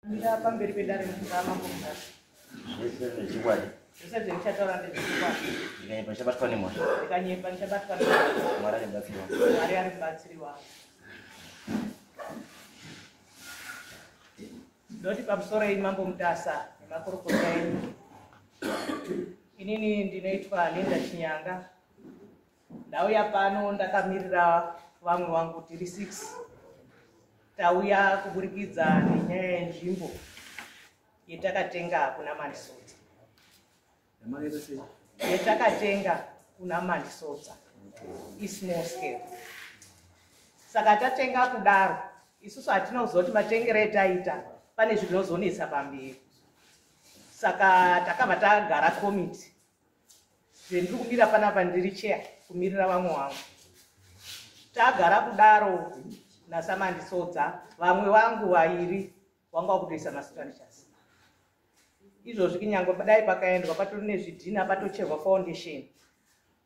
Mira pamberi pedare ramambo Mutasa. Zvese zvechokwadi. Zvese zvendichataura ndezvechokwadi. Ndikanyepa ndichabatwa nemhosva. Ndikanyepa ndichabatwa nemhosva. Mwari ari mubatsiri wangu. Mwari ari mubatsiri wangu. Ndoti pamusoro iyi mambo Mutasa nemakorokota enyu. Inini ndinoitwa Linda Chinyanga. Ndauya pano ndakamirira vamwe vangu tiri 6. Tauya kuburikidza nenyaya yenzvimbo yetakatenga kuna Mandisodza. Yetakatenga kuna Mandisodza ismall scale. Saka tatenga kudaro isusu hatina kuziva kuti matengero etaita pane zvinozonetsa pamberi. Saka takabva tagara komiti. Zvendiri kumira panapa ndiri chair kumirira vamwe vangu. Tagara kudaro naSamandisodza vamwe vangu vairi vanga vakutoisa mastructures. Izvozvi kunyangwe dai pakaendwa patori nezvidhina patocherwa foundation.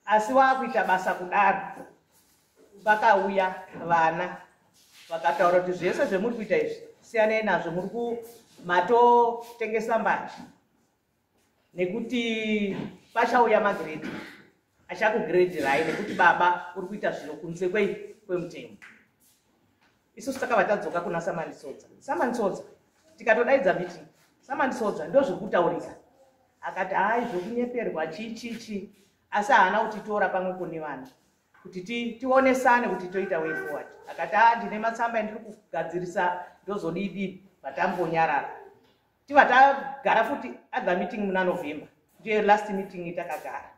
Asi wakuita basa kudaro pakauya vana vakataura kuti zvese zvemuri kuita izvi siyanai nazvo, muri kumatotengesa mbanje nekuti pachauya magrade achakugradirai nekuti baba uri kuita zvino kunze kwemutemo. Isusu takabva tadzoka kuna Samandisodza. Samandisodza tikatodaidza meeting. Samandisodza ndozvekutaurika. Akati hai zvekunyeperwa chi chi chi, asi haana kutitora pamwepo nevana kuti tionesane kuti toita way forward. Akati ah ndine matsamba endiri kugadzirisa ndozodidi, vatambonyarara. Tiva tagara futi other meeting muna November, ndiyo last meeting itakagara.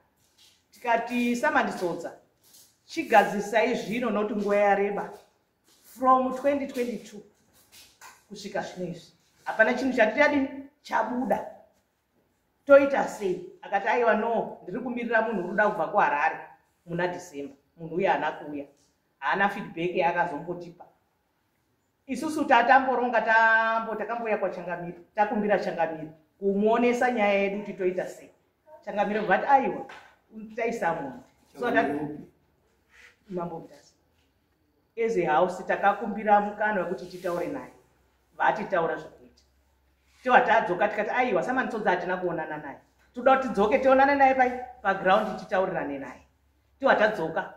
Tikati Samandisodza chigadzisai zvino nokuti nguva yareba from 2022 kusvika zvino izvi hapana chinhu chati chadini chabuda, toita sei? Akati aiwa no, ndiri kumirira munhu uri kuda kubva kuHarare muna December. Munhu uyu haana kuuya, haana feedback yaakazombotipa. Isusu tatamboronga takambouya kwaChangamire, takumbira Changamire kumuonesa nyaya yedu kuti toita sei. Changamire vati aiwa taisa munhu. So Mambo Mutasa as a house takakumbira mukana wekuti titaure naye, vatitaura zvekuita. Tova tadzoka tikati aiwa Samandisodza hatina kuonana naye, toda kuti tidzoke tionane naye pai paground titaurirane naye. Tova tadzoka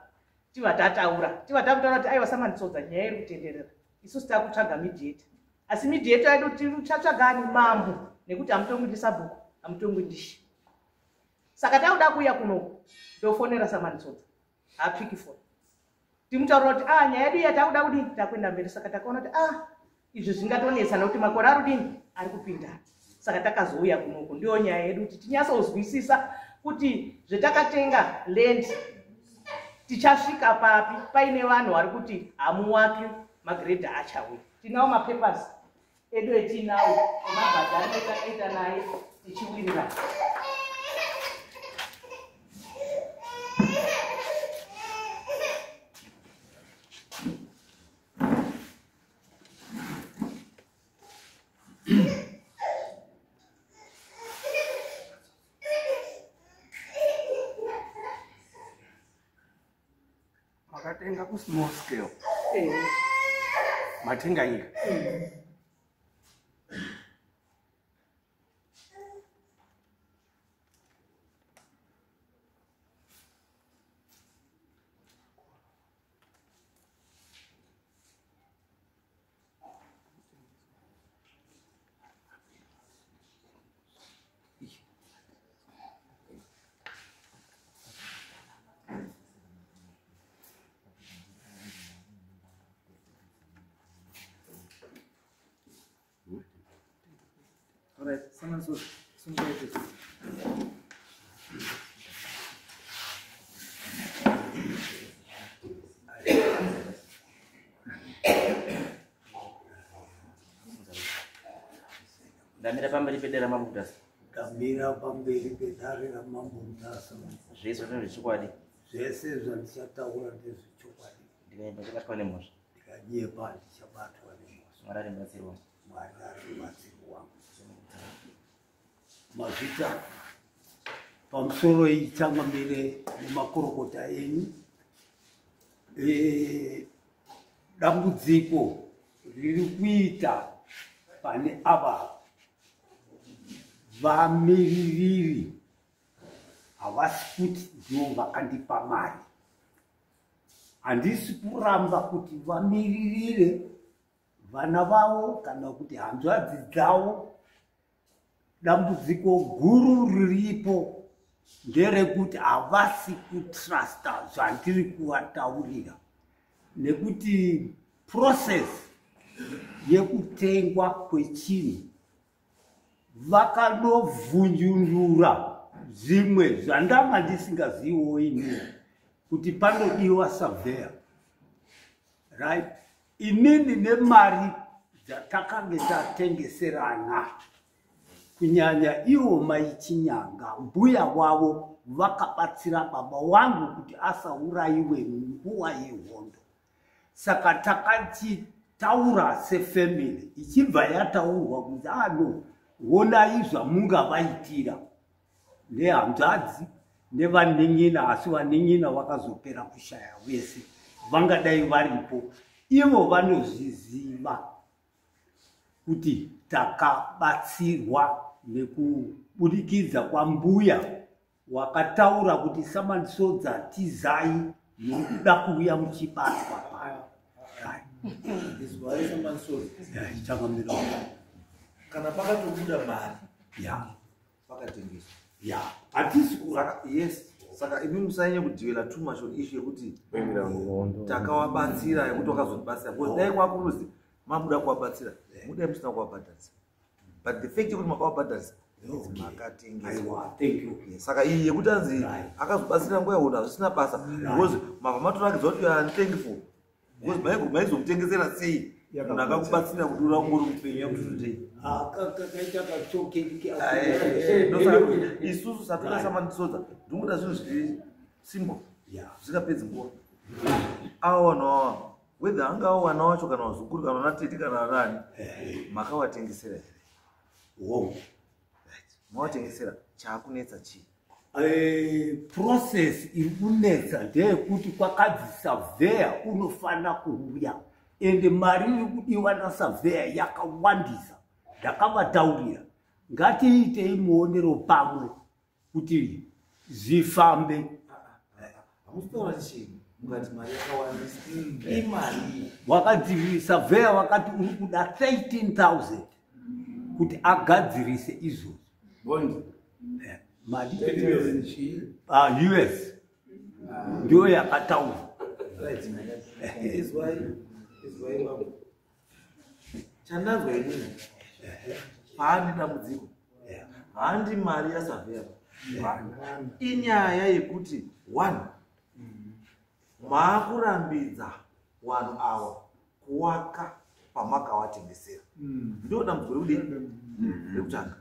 tiva tataura, tiva takutaura kuti aiwa Samandisodza nyaya iri kutenderera, isusu takutsvaga mediator, asi mediator yedu tichatsvaga ani? Mambo, nekuti hamutongwi ndisabhuku, hamutongwi ndishe. Saka takuda kuuya kunoku, ndofonera Samandisodza, haapiki foni. Timutaurira kuti ah nyaya yedu iya takuda kudini, takuenda mberi. Saka takaona kuti ah izvi zvingatonetsa nekuti makore ari kudini ari kupinda. Saka takazouya kunoku, ndiyo nyaya yedu kuti tinyatsozwisisa kuti zvetakatenga land tichasvika papi paine vanhu vari kuti hamuwaki magrade achauya. Tinawo mapapers edu etinawo emabhadhari etakaita naye tichiwirirana. Makatenga ku small scale. Matenga nyika. All right, someone so someone. Ndamira pamberi pedare raMambo Mutasa. Ndamira pamberi pedare raMambo Mutasa. Zvese zvechokwadi. Zvese zvandichataura ndezvechokwadi. Ndikanyepa ndichabatwa nemhosva. Ndikanyepa ndichabatwa nemhosva. Mwari ari mubatsiri wangu. Mwari ari mubatsiri wangu. Mazvita pamusoro ichangamire nemakorokota enyu. Dambudziko riri kuita Pane ava vamiririri, havasi kuti ndivo vakandipa mari. Handisi kuramba kuti vamiririre vana vavo kana kuti hanzvadzi dzavo. Dambudziko guru riripo nderekuti havasi kutrusta zvandiri kuvataurira, nekuti process yekutengwa kwechinhu vakanovhunjundura zvimwe zvandanga ndisingaziviwo inini, kuti panodiwa surveyor, right? Inini nemari dzatakange tatengeserana, kunyanya ivo Maichinyanga, mbuya wavo vakabatsira baba wangu kuti asaurayiwe munguva yehondo. Saka takachitaura sefamily, ichibva yataurwa kunzi, "Ano honai zvamungavaitira nehanzvadzi nevanin'ina." Asi vanin'ina vakazopera kushaya vese, vangadai varipo. Ivo vanozviziva kuti takabatsirwa nekubudikidza kwambuya wakataura kuti, "Samandisodza, tizai, muri kuda kuuya muchibatwa pano." Izwai, Samandisodza. Changamira. Kana pakatobuda mari, pakatengeswa. Ya, hatisi ku Saka yes, saka imi musanyanya kudwella too much on issue yekuti takawabatsira, yekuti wakazotibatsira, because dai kwakuruzi mabuda kuwabatsira, mudai musina kuwabhadharisa. But the fact yekuti makawabhadharisa, makatengeswa. Aiwa, thank you. Saka iyi yekuti anzi akazobatsira nguva yehondo hazvisina basa, because mabva matorakidza kuti you are unthankful, because maizomutengesera sei munhu akakubatsira kuti ura ungori mupenyu yakutotei? Ah, kaita katsokeki. Isusu satoda, Samandisodza, ndingoda zvinhu zviri simple, zvisingapedzi nguva. Ava vanhu ava, whether angava wana wacho kana vazukuru kana vana tete kana vanani, makawatengesera here? Wo. Mawatengesera, chaakunetsa chii? Process iri kunetsa ndeyekuti kwakadzi surveyor unofana kuuya, ende mari iri kudiwa nasurveyor yakawandisa. Ndakavataurira, ngatiitei muonero pamwe kuti zvifambe. Hamusitaura chii mukati mari yakawandisa? Imari? Wakati surveyor wakati uri kuda 13,000 kuti agadzirise izvozvo. Bond. Mari Chii? Ah, US ndiyo yakataurwa. Right, izwai, izwai baba. Chandanzwa inini, paane dambudziko handi mari yasurveyor, inyaya yekuti one, maakurambidza vanhu ava kuwaka pamakawatengesera. Ndo dambudziko rekudii rekutanga.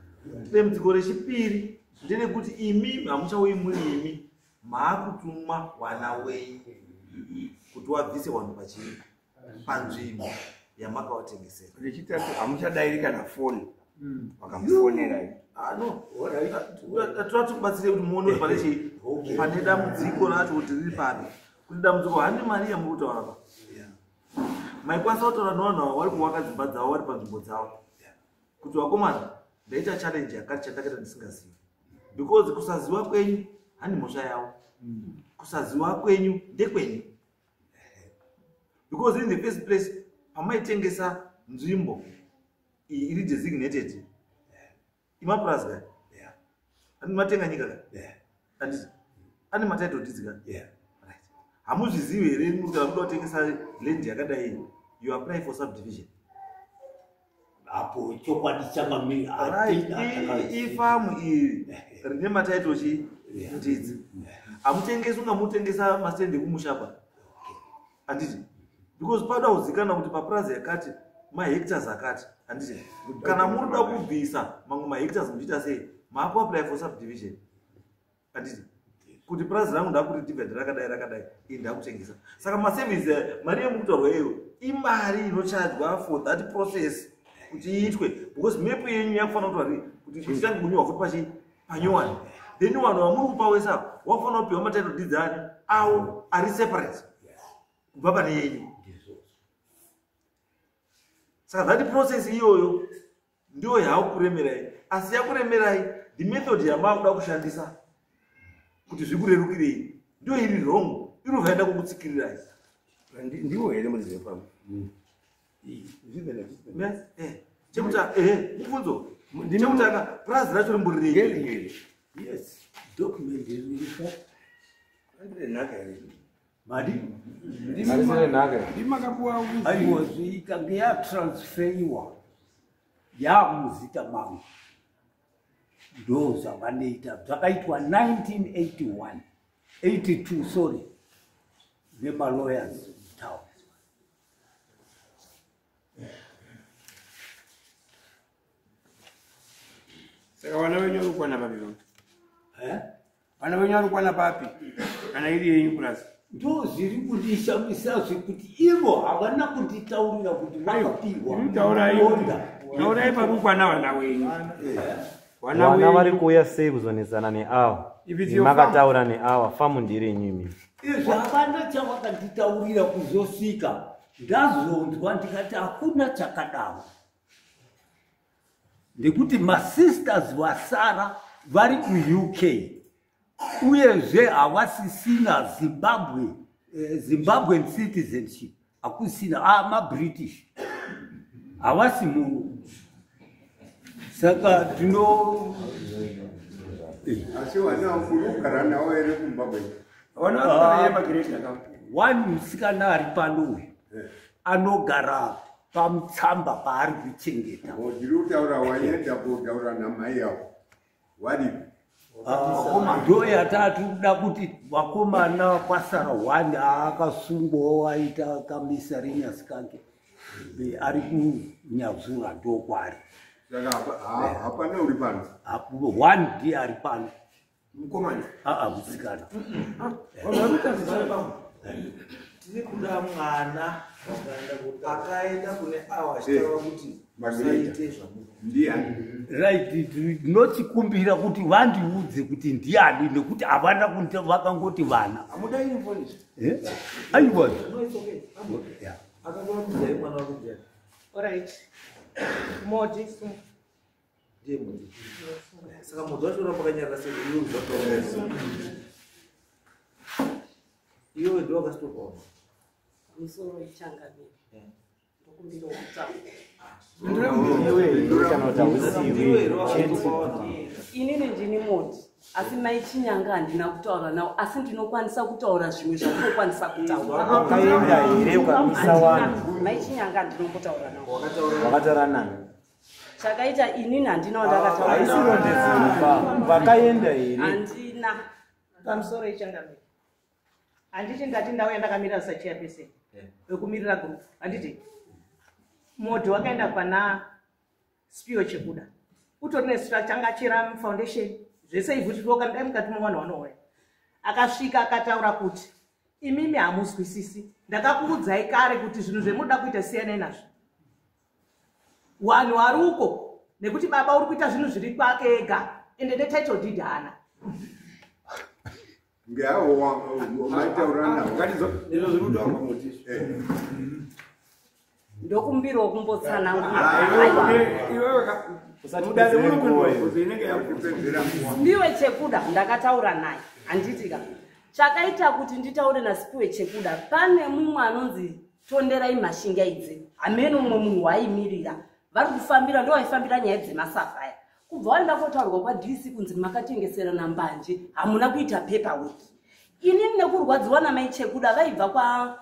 Dambudziko rechipiri nderekuti imi hamuchauyi muri imi, maakutuma wana wenyu kuti wabvise vanhu pachii, panzvimbo yamakawatengesera. Rechitatu, hamuchadairi kana foni vakamufonera. Ah, no, toda tikubatsire kuti muone kuti pane chii, pane dambudziko racho kuti riri papi, kuti dambudziko handi mari yamuri kutaura pa. Maikwanisa kutaura nevanhu ava vari kuvaka dzimba dzavo vari panzvimbo dzavo kuti, "Vakomana, ndaita challenge yakati chandakaita ndisingazivi," because kusaziva kwenyu handi mhosva yavo, kusaziva kwenyu ndekwenyu, because in the first place pamaitengesa nzvimbo iyi iri designated imapurazi ka, andi matenga nyika ka, anditi ane matitle deeds ka? Right, hamuzvizivi here muri kana muda kutengesa land yakadai, you apply for subdivision? Apo chokwadi chamamiri. Right, ifamu iri rine matitle chi deeds, hamutengesi ungamutengesa mastendi ekumusha pa, handiti? Because pada kuzikanwa kuti papurazi yakati mahectares akati, handiti? Kana muri kuda kubvisa mamwe mahectares muchiita sei, maakuapply for subdivision, handiti? Kuti purazi rangu ndakuti divide rakadai rakadai, iyi ndakutengesa. Saka maservice, mari yemukutaurwa iyoyo imari inochajwa for that process kuti iitwe, because mepu yenyu yakufanira kuti kuti titange kunyorwa futi pachi panyowani. Then vanhu vamuri kupa wese apa wakufanira kupiwa matitle deeds ani awo ari separate kubva pane yenyu. Saka that process iyoyo Ndiyo yakuremerai, asi yakuremerai the method yamakuda kushandisa kuti zvikurerukirei ndiyo iri wrong, iri vaenda kukutsikirirai. Ndiwo here muridzi wefamu? Chekutanga, ehe, mubvunzo chekutanga, purazi racho rimborirei? Ngerinyu. Yes, document iripo. Nhaka here? Madi? Harisire nhaka. Ndimakapuwa. Aiwa, ikange yatransferiwa yamuzita mangu, ndo zvavanoita. Zvakaitwa 1981, 82, sorry, nemalawyers mutown. Saka vana venyu vari kukwana papi? Eh? Vana venyu vari kukwana papi kana iri yenyu purasi? Ndo zviri kundishamisa zvekuti ivo havana kunditaurira kuti vakapiwa. Taurai. Onda. Taurai pari kukwana vana wenyu. Vana vari kuuya sei kuzonetsana neawa? If it's your Makataura neawa, famu ndirenyu imi. Izvi havana chavakanditaurira kuzosvika ndazonzwa, ndikati hakuna chakadaro, nekuti masisters vasara vari kuUK, uyezve havasisina Zimbabwe, Zimbabwean citizenship hakusina, maBritish havasi muno, saka tino Asi vana uri kugara navo here kumba kwenyu? Vana vari kugara yemagiredhi aka. One musikana ari pano uyu anogara pamutsamba paari kuchengeta. Ndiri kutaura waenda kotaura namai avo waripi? Ndo yatati kuda kuti vakomana kwasara one aakasungwawo, aita kamisa renyasikange, ari kunyazura, ndokwari. Saka hapana uri pano? One ndiye ari pano. Mukomana? Aa, musikana. Vanhu vari kuita. Tiri kuda mwana akaenda kune awa achitaura kuti Margarita. musaite zvamuri. Ndiani? Right, ndinochikumbira kuti vandiudze kuti ndiani, nekuti havana kunti, vakangoti vana. Hamuda uniform? Eh? Aiwa. No, it's okay. Yeah. Akakuratidzai mwana wako ndiani? Alright. Modi, Ndiye Modi. Saka Modi wacho uramba akanyarara sei? Iwe uzvataura, iwewe ndiwe wakasitopaona. Misoro ichangamire, ndokumbirawo kutaura. Iwe kana kuti hausiwe. Ndiwe here wakatopaona? Inini ndini Modi, asi mai Chinyanga handina kutaura navo, asi ndinokwanisa kutaura zvimwe zvandinokwanisa kutaura. Wakaenda here ukamisa vanhu? Handina, mai Chinyanga handinokotaura navo. Wakataura nani? Chakaita inini handina wandakataura Haisi navo. rondedzero pa vakaenda here? Handina. Pamusoro ichangamire. Handiti ndati ndauya ndakamira sachairperson wekumirira group, handiti? Modhi wakaenda pana Spiwo Chekuda, utori nestructure, anga achera foundation zvese, ivhu tinoka dai mukati mevanhu vanouya. Akasvika akataura kuti imimi hamuzwisisi, ndakakuudzai kare kuti zvinhu zvemunoda kuita siyanai nazvo, vanhu vari uko, nekuti baba uri kuita zvinhu zviri kwake ega, ende netitle deed haana. Ngeavo maitaura navo? Izvo zviri kutaurwa muti. Ndokumbirawo kumbotsanangura. Iwewe mudare munopindura bvunzo inenge yakupedzera. Spiwe Chekuda ndakataura naye, handitika? Chakaita kuti nditaure naSpiwe Chekuda, pane mumwe anonzi Tonderai Mashingaidze, hamene umwe munhu waimirira vari kufambira, ndo vaifambira nyaya dzemasafaya. Kubva waenda kotaurwa kwaDC kunzi makatengeserana mbanje, hamuna kuita paperwork. Inini nekurwadziwa namai Chekuda vaibva kwa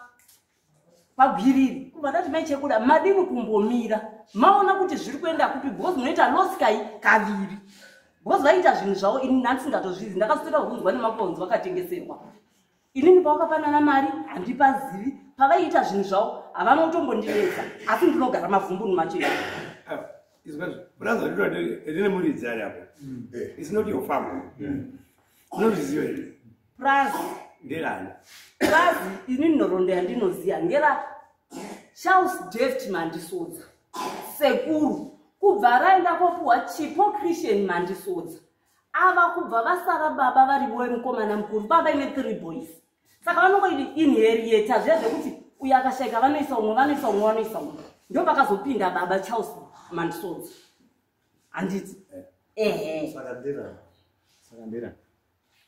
pagwiriri, kubva ndati mai Chekuda madini kumbomira maona kuti zviri kuenda kupi, because munoita loss kai kaviri, because vaita zvinhu zvavo, ini nhandisingatozvizi. Ndakaswera kunzwa nemaponzi vakatengeserwa. Inini pavakapanana mari handipazivi, pavaiita zvinhu zvavo havana kutombondinetsa, asi ndinogara mavhumbunu macho. Purazi rine muridzi ari apo. It's not your farm, unozviziva here? Purazi? Nderani? Purazi inini nhoroondo yandinoziva ngera Charles Deft Mandisodza sekuru, kubva raenda kopuhwa Chipo Christian Mandisodza. Ava kubva vasara baba varivo wemukomana mukuru, baba ine three boys, saka vanongoinheriyeta zviya zvekuti uyu akashaika vanoisa umwe, vanoisa umwe, vanoisa umwe. Ndo pakazopinda baba Charles Mandisodza. Handiti? Ehe. Saka ndera. Saka ndera.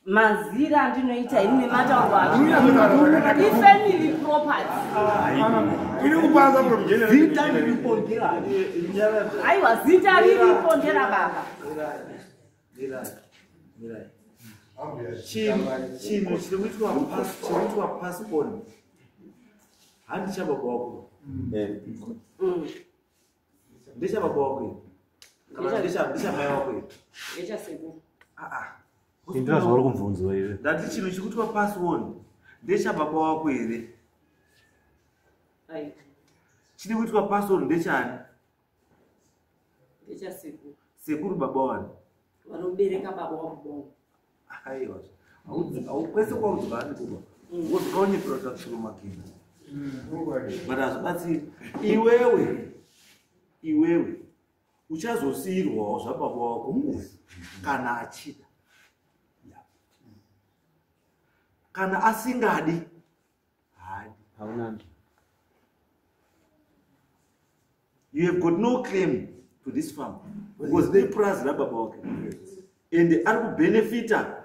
Mazira andinoita ini nematauro acho. Ifamily property. Iri kupasa from generation Zita riripo nderani? Aiwa, zita riripo ndera baba. Chinhu chiri kuitwa pass on handi chababa wako. Ndechababa wako here? Kana ndechamai wako here? Ndechasekuru. Pindura zvauri kubvunzwa iwe. Ndati chinhu chiri kuitwa pass on ndechababa wako here? Aiwa. Chiri kuitwa pass on ndechani? Ndechasekuru. Sekuru baba wani? Vanobereka baba wababa. Aiwa. Kwese kwauri kuba. Wozikaonyepera kuti tsuro makina. But hazvibatsiri. Iwewe uchazosiyirwawo zvababa wako mufi kana achida. Kana asingadi, haadi. Hauna. You have got no claim to this farm because ipurazi rababa wake and ari kubenefita.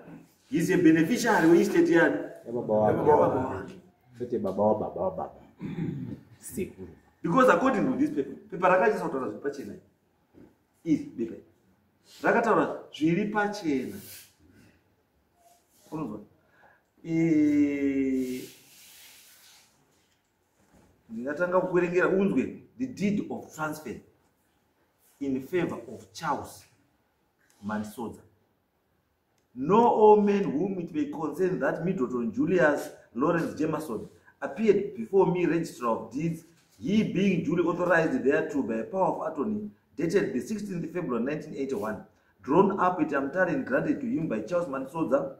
He's a beneficiary weestate yani Yababa wake. yababa wake. Kwete baba wa baba wa baba. Sekuru. Because according to this paper, paper rakachisa kutaura zviri pachena. Iri bepa iri rakataura zviri pachena. Unonzwa? Ndingatanga kukuverengera unzwe the deed of transfer in favor of Charles Mandisodza. Know all men whom it may concern that Middleton Julius Lawrence Jameson appeared before me, Registrar of Deeds, he being duly authorized thereto by a power of attorney dated the 16th February 1981, drawn up at Umtali and granted to him by Charles Mandisodza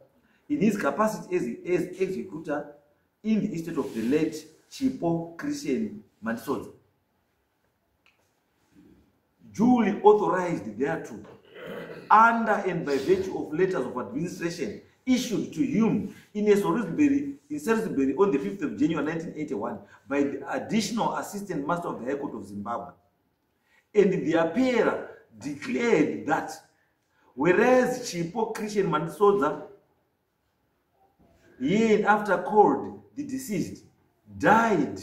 in his capacity as executor in the estate of the late Chipo Christian Mandisodza. Duly authorized thereto, under and by virtue of letters of administration issued to him in Salisbury on the 5th of January 1981 by the additional assistant master of the High Court of Zimbabwe. And the appearer declared that whereas Chipo Christian Mandisodza, hereinafter called the deceased, died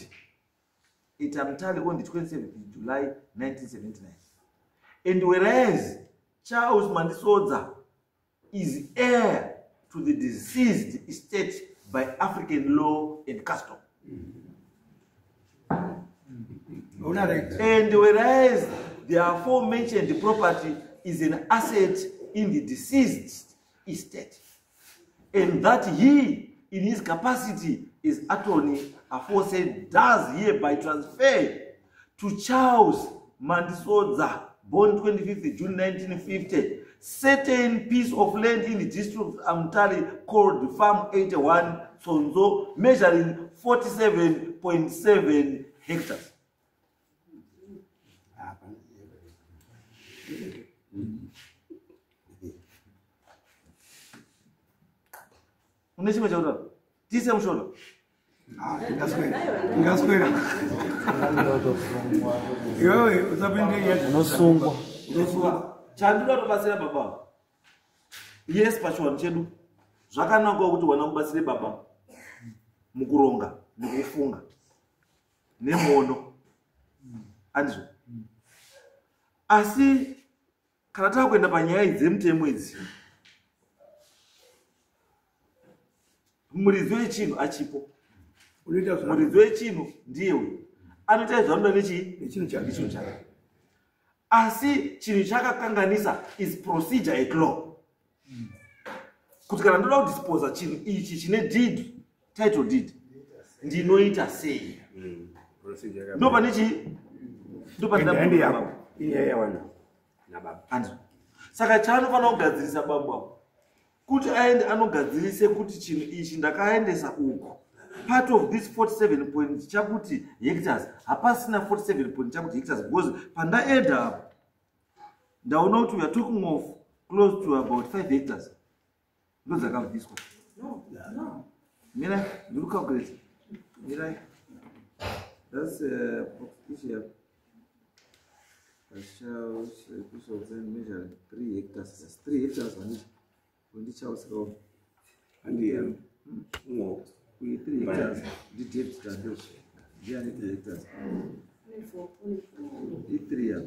at Umtali on the 27th of July 1979. And whereas Charles Mandisodza is heir to the deceased estate by African law and custom. And whereas the aforementioned property is an asset in the deceased estate, and that he, in his capacity as attorney aforesaid, does hereby transfer to Charles Mandisodza, born 25th June 1950, certain piece of land in the district of Umtali called Farm 81 Tsonzo, measuring 47.7 hectares. Une chimwe chakutaura? Tiise mushona. Ndingaswera. Iwewe usapinde. Unosungwa. Unosungwa. Chandinoda kubatsira baba. Yes, pachiwanhu chedu zvakanaka kuti wana mubatsire baba mukuronga nekufunga nemuono. Andizvo. Asi kana takuenda panyaya idzi dzemutemo idzi, muridzi wechinhu achipo. Muridzi wechinhu ndiye uyu anoita zvanoda nechii? Nechinhu chake. Chake. Asi chinhu chakakanganisa is procedure at law. Kuti kana ndoda kudisposa chinhu ichi chine deed, title deed, ndinoita sei? Ndopane chii? Ende yako. Inyaya yawana nababa. Andizvo. Saka chaanofanira kugadzirisa bambo avo kuti aende anogadzirise kuti chinhu ichi ndakaendesa uku. Part of this 47 point chakuti hectares, hapasina 47 point chakuti hectares, because pandaenda apo ndaona kuti we are talking of close to about 5 hectares ndo dzakabviswa. Mirai, ndiri kucalculate. Mirai. That's issue. Charles, a piece of land measuring 3 hectares. That's 3 hectares handiti? Ndi Charles Kaoma. Handiye. Uye 3 hectares ndi David Tando. Ndiani 3 hectares? I 3 ya.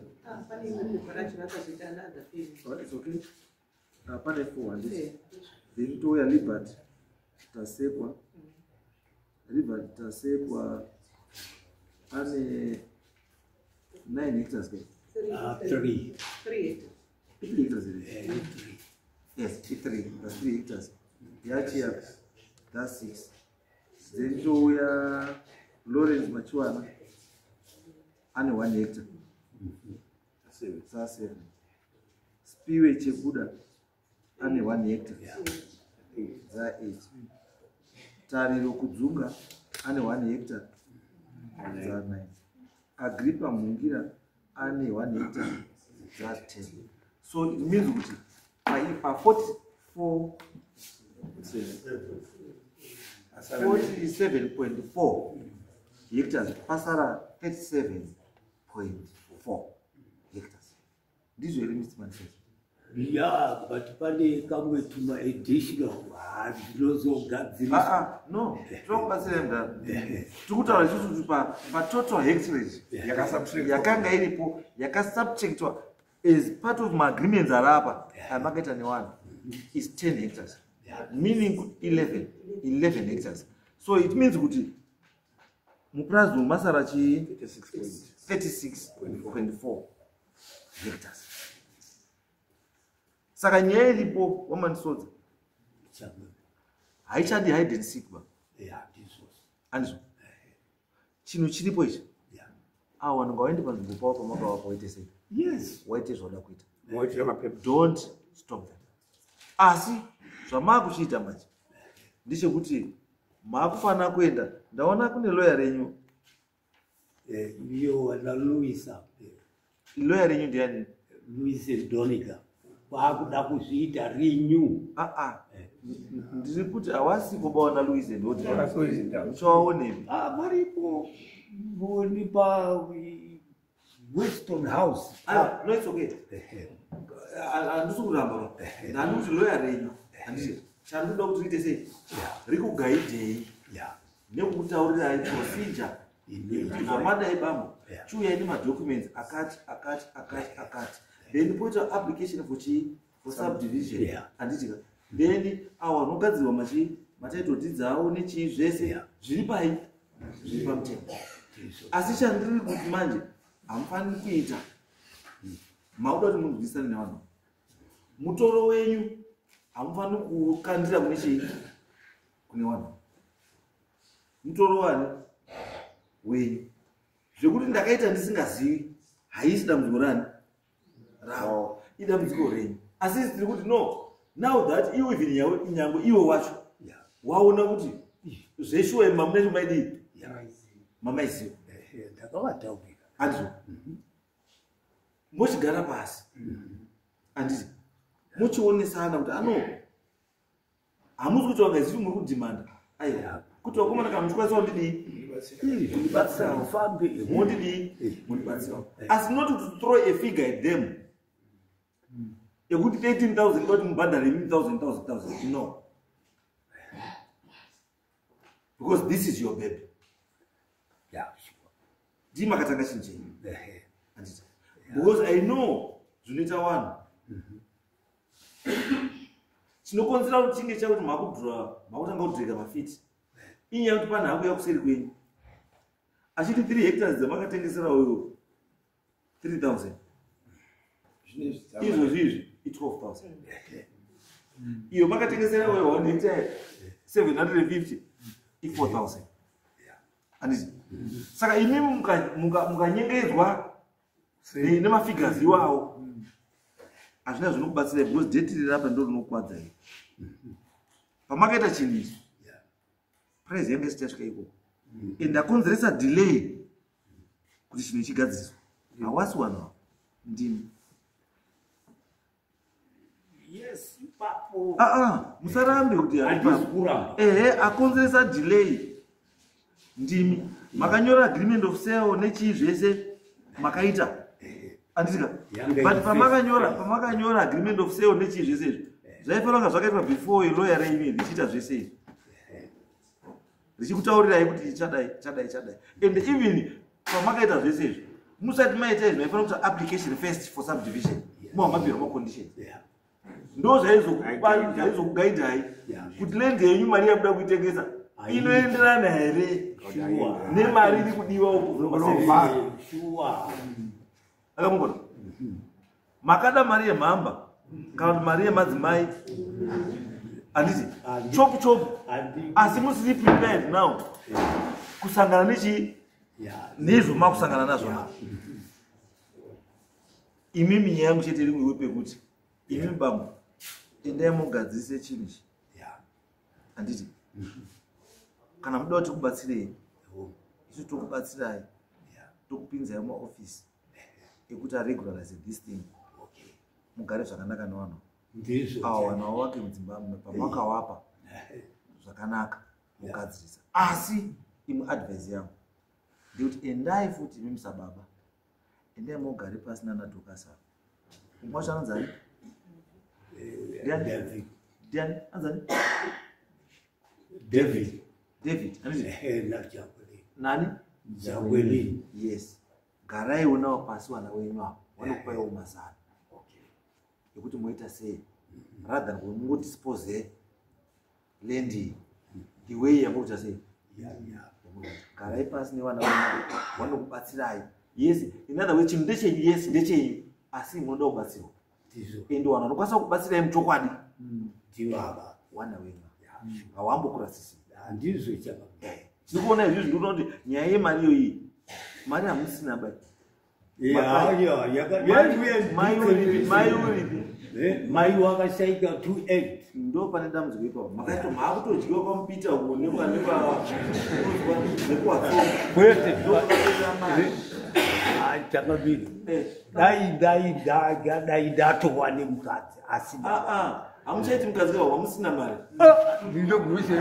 Oh, it's okay. Pane 4 handiti? Then touya Libert Tasekwa. Libert Tasekwa ane 9 hectares ke? 3. 3 hectares. 3 hectares here. Yes, 3. That's 3 hectares. Yachi that's 6. Then touya Lawrence Machuana ane 1 hectare. That's 7. Spiwe Chekuda ane 1 hectare. That's 8. Tariro Kudzunga ane 1 hectare. That's 9. Agrippa Mungira ane 1 hectare. That's 10. So it means kuti pa 44 47.4 hectares pasara 37.4 hectares. Ndizvo here, Mr. Manifest? Ya, but pane kamwe tuma additional zvinozogadzirisa. No, tinokubatsirai mudhara. Tiri kutaura isusu kuti patotal hectarage yakanga iripo yakasubjectwa as part of maagreements ari apa amakaita nevanhu is 10 hectares, meaning 11 hectares. So it means kuti mupurazi umasara chii 36.4 hectares. Saka nyaya iripo waMandisodza haichadi hide and seek ba. Andizvo chinhu chiripo ichi. Ava vanhu ngavaende panzvimbo pavo pamakavapa waite sei? Yes. Waite zvauda kuita. Moitira mapepa. Don't stop them. Asi zvamaakuchiita manje ndechekuti maakufanira kuenda. Ndaona kune loya renyu. Iyo wana Luisa. Loya renyu ndiani? Luis Doniga. Waakuda kuzviita renew. Ndiri kuti hawasi kubaona Luis and uchawaonepi? Varipo ni pa Weston House. No, it's okay. Handisi kuramba. Ndani kuti loya renyu handiti chandinoda kuti riite sei rikugaidhei nekukutaurirai procedure zvamadai bambo chiuyai nemadocuments akati akati akati akati, then poita application for chii, for subdivision, handitika? Then awa vanogadzirwa machii matitle deeds avo nechii zvese zviri pai zviri pamutemo. Asi chandiri kuti manje hamufaniri kuita mauda kuti munzwisane nevanhu mutoro wenyu hamufaniri kukandira kune chii kune vanhu mutoro wani wenyu zvekuti ndakaita ndisingazivi haisi dambudziko rani ravo, idambudziko renyu. Asi tiri kuti no, now that iwe even nyangwe iwe wacho waona kuti zveshuwa mamunacho maidii mamaiziva. Ndakavataurira. Handizvo mochigara pasi handiti muchionesana kuti ano hamusi kuti vangazivi muri kudhimanda aiwa kuti vakomana kana muchikwanisa kundidii kundibatsirawo mondidii mundibatsirawo, asi not to throw a figure at them ekuti 13,000 kuti mubhadhare imi 1000 1000 1000. No, because this is your baby. Ndii makatanga chinhu chenyu handiti? Because I know zvinoita vanhu chinokonzera kuti chinge chakuti makudhura makutanga kudhirika mafiti inyaya yekuti pane hakuya kuseri kwenyu achiti 3 hectares dzamakatengesera uyo 3000 izvozvi izvi i12,000, iyo makatengesera uyo 1 hectare 750 i4000, handiti? Saka imimi mukanyengedzwa nemafigures iwawo hazvina zvinokubatsirai because date riri apa ndo rinokukwadzai. Pamakaita chinhu ichi price yanga isati yasvika ikoko and ndakonzeresa delay kuti chinhu chigadziriswe hawasi wanhu ava, ndimi. Yes, ipapo. Musarambe kuti Handisi kuramba. Ehe, akonzeresa delay ndimi. Makanyora agreement of sale nechii zvese makaita. Anditika? Yange But iri pamakanyora first. pamakanyora agreement of sale nechii zvese izvi, zvaifanira kunga zvakaitwa before lawyer renyu iri richiita zvese izvi, richikutaurirai kuti ichadai, chadai, chadai. And even pamakaita zvese izvi, musati maita izvi, maifanira kuita application first for subdivision, muhamabhirwa maconditions. Ndo zvaizokugaidhai kuti land yenyu, mari yamuda kuitengesa inoenderana here nemari iri kudiwa uku. Akamugona makada mari yemhamba kana kuti mari yemadzimai, handiti? Chopu chopu, asi musiri prepared now kusangana nechii, nezvo makusangana nazvo now. Imimi, nyaya yangu chete iri kuiwe pekuti imimi bambo, endai mugadzirise chinhu ichi, handiti? Kana muda kuti tikubatsirei, isu tokubatsirai, tokupinzai mumaofisi ekuti aregularize this thing, mugare zvakanaka nevanhu. Ndizvo. Ava vanhu vavake mudzimba pamakawapa zvakanaka, mugadzirisa. Asi imwe advice yangu ndekuti endai futi imi musababa, endai mogare pasi nana Dokasava. Umwe wacho anonzani? Ndiani? David. Ndiani anzani? David. David, handiti? Ehe, naJacqueline. Nani? Jacqueline. Yes, garaiwo nawo pasi vana wenyu avo, vanokupaiwo mazano ekuti moita sei, rather than kuti mungodispose land iyi the way yamukuita sei. Garai pasi nevana venyu, vanokubatsirai. Yes, in other way, chinhu ndechenyu, yes, ndechenyu, asi munoda kubatsirwa. Ndizvo. Ende vanhu vanokwanisa kubatsirai muchokwadi Ndivava. wana wenyu, hawambokurasisi. Handizvo chaka. Tiri kuona izvizvi, ndikuona kuti nyaya yemari iyo iyi, mari hamusina bai. Mai uripi? Mai wakashaika 28. Ndo pane dambudziko ipapo, makaito maakutodyiwa kwamupita uko nekuwatsonga. Kwete. Chakabiri, dai dai dai dai ndatowa nemukadzi, asi Hamuchaiti mukadzi kava wamusina mari. Ndinoguse.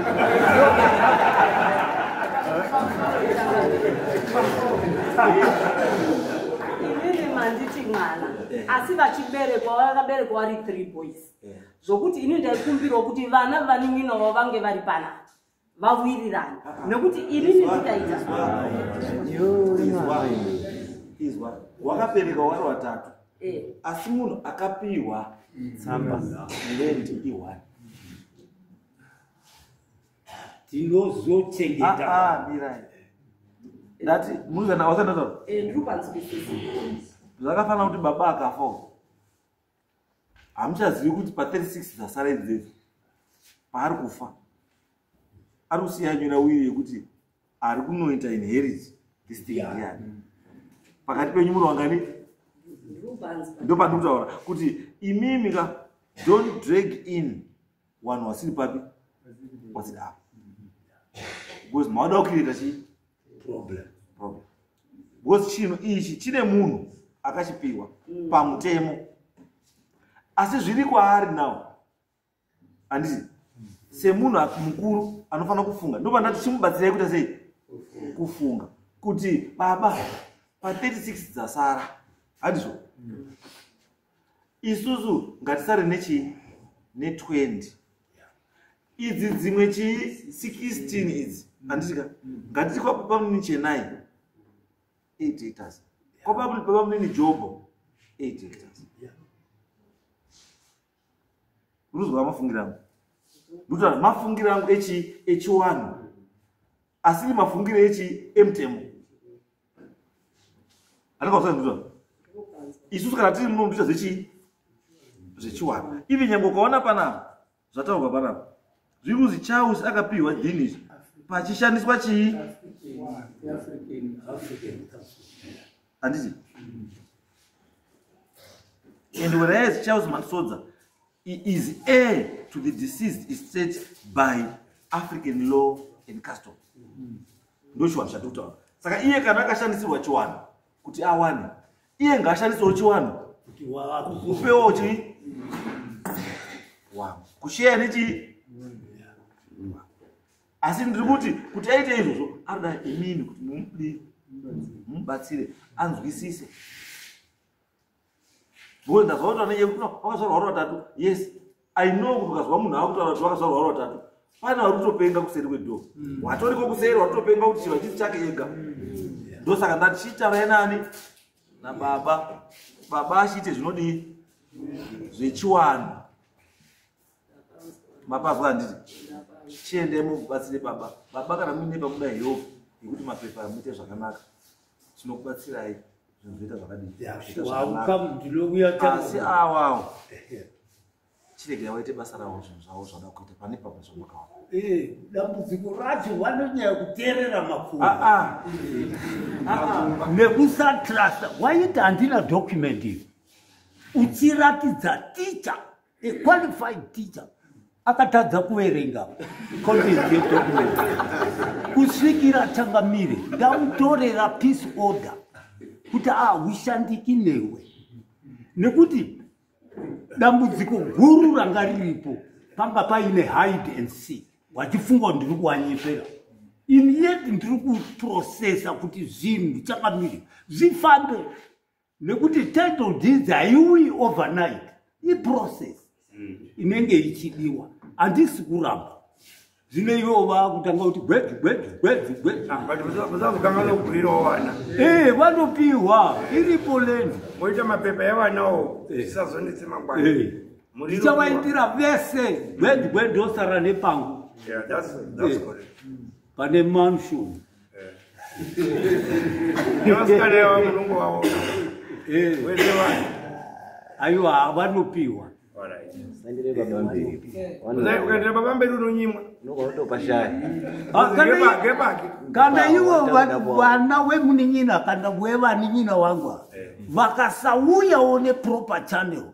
Inini manditi mwana, asi vachiberekwa vakaberekwa vari three boys, zvokuti ini ndaikumbirawo kuti vana vanin'ina vavo vange vari panapa, vawirirane, nekuti inini ndikaita Izwa, izwa, wakabereka wari watatu, asi munhu akapiwa tsamba land i1. Tinozochengeta. Mirai, ndati munozana wasandataura. Ndiri panzwisisi. Zvakafanira kuti baba akafa, hamuchazivi kuti pa36 dzasara idzidzi, paari kufa ari kusiya nyora will yekuti ari kunoita inherit this thing ndiani pakati penyu, muri wangani? Ndiri kupanzwa. Ndo pandiri kutaura kuti imimi ka, don't drag in vanhu vasiri papi, vasiri apa, because mauda kucreata chii? Problem. Problem, because chinhu ichi chine munhu akachipiwa pamutemo, asi zviri kwaari now, handiti? Semunhu mukuru anofanira kufunga, ndo ndati chimubatsirai kuita sei, kufunga kuti baba, pa36 dzasara, handizvo? Isusu ngatisare nechii, ne20 idzi, dzimwe chii, 16 idzi, handitika? Ngatiti kwababa munini Chenai 8 hectares, kwababa munini Jobho 8 hectares. Urikuzwa mafungiro angu? Ndikutaura mafungiro angu echi echiwanhu, asiri mafungiro echi emutemo. Andikausai, isusu kana tiri muno mutoita zvechii, zvechiwanhu. Even nyange ukaona panapa zvataurwa panapa, zviri kuzi Charles akapiwa dhini izvi pachishandiswa chii, handiti? And whereas Charles Mansodza is heir to the deceased estate by African law and custom, ndo chiwanhu chatiri kutaura. Saka iye kana akashandisirwa chiwanhu kuti awane, iye ngaashandisewo chiwanhu kupewo chii, wangu kusheya nechii. Asi ndiri kuti aite izvozvo, anoda imini kuti mumudi, mumubatsire anzwisise. Because ndazwa kuti vanenge vakazvarwa vari vatatu. Yes, I know kuti ukazwa munhu akutaura kuti vakazvarwa vari vatatu, pane vari kutopenga kuseri kwedhoo. Watoriko kuseri, waritopenga kuti chiro hachisi chake ega. Ndosaka ndati chitaurai nani nababa. Baba achiite zvinodii zvechiwanhu. Mapazwa handiti? Chiendai mubatsire baba. Baba kana muine pamuda help yekuti mapepa muite zvakanaka, tinokubatsirai zvinhu zvoita zvakadii. Asi awawo chiregai waite basa ravo, zvinhu zvavo zvada kuita pane papa zvamakawana. Dambudziko racho vanonyanya kuteerera makuru nekusatrasta. Waiti handina document iyo, uchiratidza teacher, a qualified teacher akatadza kuverenga content yedocument kusvikira changamire ndamutorera peace order kuti ahushandiki newe, nekuti dambudziko guru ranga riripo panga paine hide and seek, wachifunga kuti ndiri kuwanyepera, in yet ndiri kuprocessa kuti zvinhu changamire zvifambe, nekuti title deeds haiuyi overnight, iprocess inenge ichidiwa. Handisi kuramba zvino ivo vakutanga kuti gwedzi gwedzi gwedzi gwedzi. Musazokanganwa kugurirawo vana. Ee, vanopiwa, iripo land. Moita mapepa evanawo, zvisazonetse mangwana. Ndichavaitira vese gwedzi gwedzi, osara nepangu. Yeah, that's correct. Pane mansion. Nevasikana ava munongovaona wese vanhu. Aiwa, vanopiwa. Ukaendera baba mberi unonyimwa. Ah, Gepake. Kana ivo vana wemunin'ina kana wevanin'ina wangu ava vakasauyawo neproper channel,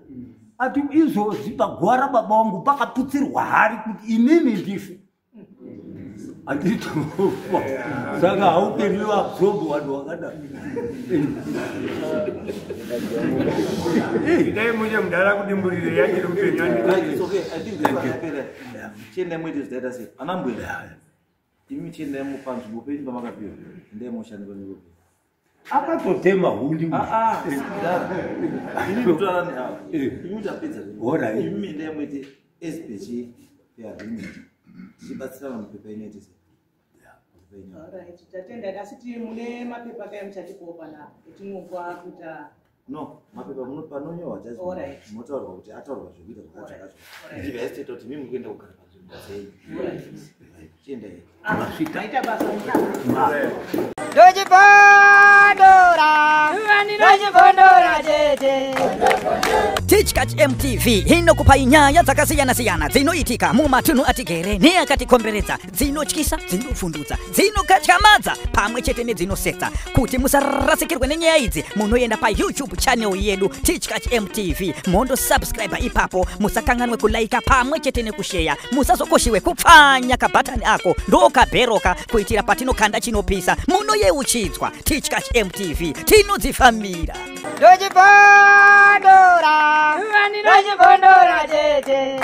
ati izvozvi paguva rababa wangu pakaputsirwa hari kuti inini ndife, handitofa. Saka how can you absorb vanhu vakadai? Dai muche mudhara kudimburire yachiri mupenyu. It's okay. I think that's yapera. Chiendai muite zvaita sei. Ana mbuya. Imi chiendai mupanzvimbo penyu pamakapiwa. Endai mushande panzvimbo penyu. Akatotema hundi. Ah ah. Imi kutaura neavo. Imi tapedza zvenyu. Alright. Imi endai muite as per chi agreement. Tichibatsirana mapepa enyu aite sei. Mapepa enyu. Alright, tatenda, asi mune mapepa kaya muchatipawo panapa etinopa kuita? No, mapepa panonyorwa judgment. Alright. Munotaurwa kuti ataurwa zvekuita zvakati zvakati. Alright. Ndibva yasitoita kuti mimi mukuenda kugara panzvimbo dzenyu. Alright. Chiendai. Maita basa. Ndochibondora, ndochibondora chete. Tichkach MTV inokupai nyaya dzakasiyana-siyana dzinoitika mumatunhu atigere neakatikomberedza, dzinotyisa, dzinofundutsa, dzinokatyamadza pamwe chete nedzinosetsa. Kuti musarasikirwe nenyaya idzi, munoenda paYouTube channel yedu Tichkach MTV, mondosubscribe ipapo. Musakanganwe kulaika pamwe chete nekusheya. Musazokoshiwe kupfanya kabhatani ako ndokabheroka kuitira patinokanda chinopisa munoyeuchidzwa. Tichkach MTV, tinodzifambira. Ndochibondora, ndochibondora chete.